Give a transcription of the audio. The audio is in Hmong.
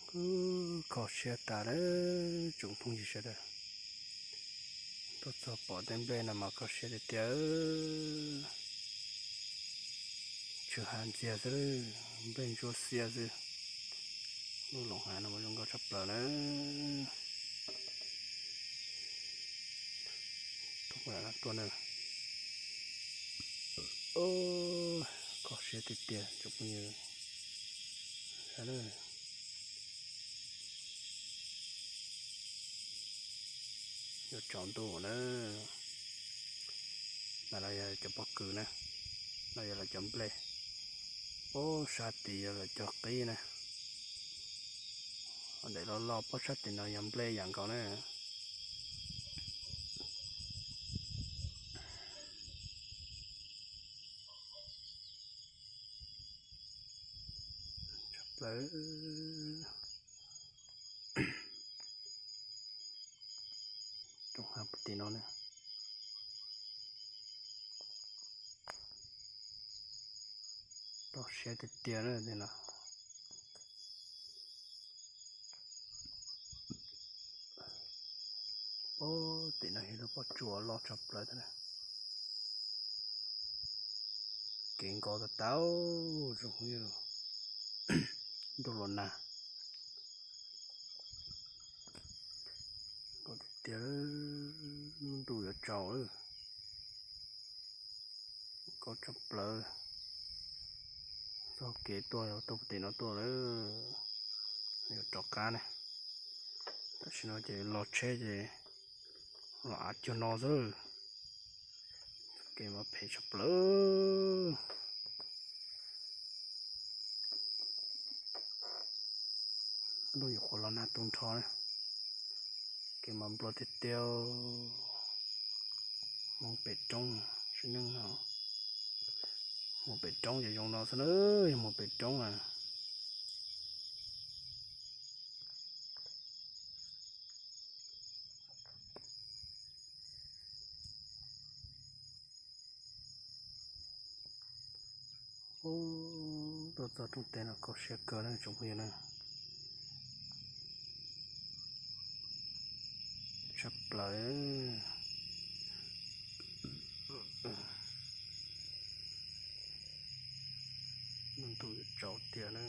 Kho siab tas na tsoom phooj ywg sawv daws. Tuaj txog pom tej nplej no mas kho siab tiag tiag. Tsw hav ntxiag xwb, nplej ntsuab xiab xwb. Lub loos hav no mas zoo nkauj tshaj plaws na. Tuaj na. Kho siab tiag tiag tsoom phooj ywg. Yuav tsaus ntuj na. Mas no yog cov pob kws na, no yog lawv cov nplej. Pob sab tid yog lawv cov qib na. Daim loj loj pob sab tid no yog nplej yam nkaus na. Tshaj plaws. Rooj hav puag tim no na. Toj siab tiag tiag na tim no. Pab tim no yog lub pob tsuas loj tshaj plaws thiab na. Kev nkos tas tas, zoo li ntuj los nag. Nkos tiag tiag, lub ntuj yuav tsaus lawm. Nkos tshaj plaws. Txoj kev tuaj yog tuaj puag tim no tuaj lawm. Yuav rov qab ne. Tam sim no ces los tsheb ces los av cuag no xwb. Kev mas phem tshaj plaws. Ntuj yuav qhuav los nag tu nrho na. Kev mas nplua tiag tiag. Mus pem roob, sim neej no mus pem roob ces zoo no xwb na, yog mus pem roob na. Ub, tuaj txog rooj teb no kho siab kawg na tsoom phooj ywg na. Tshaj plaws. Lub ntuj yuav tsaus tiag na.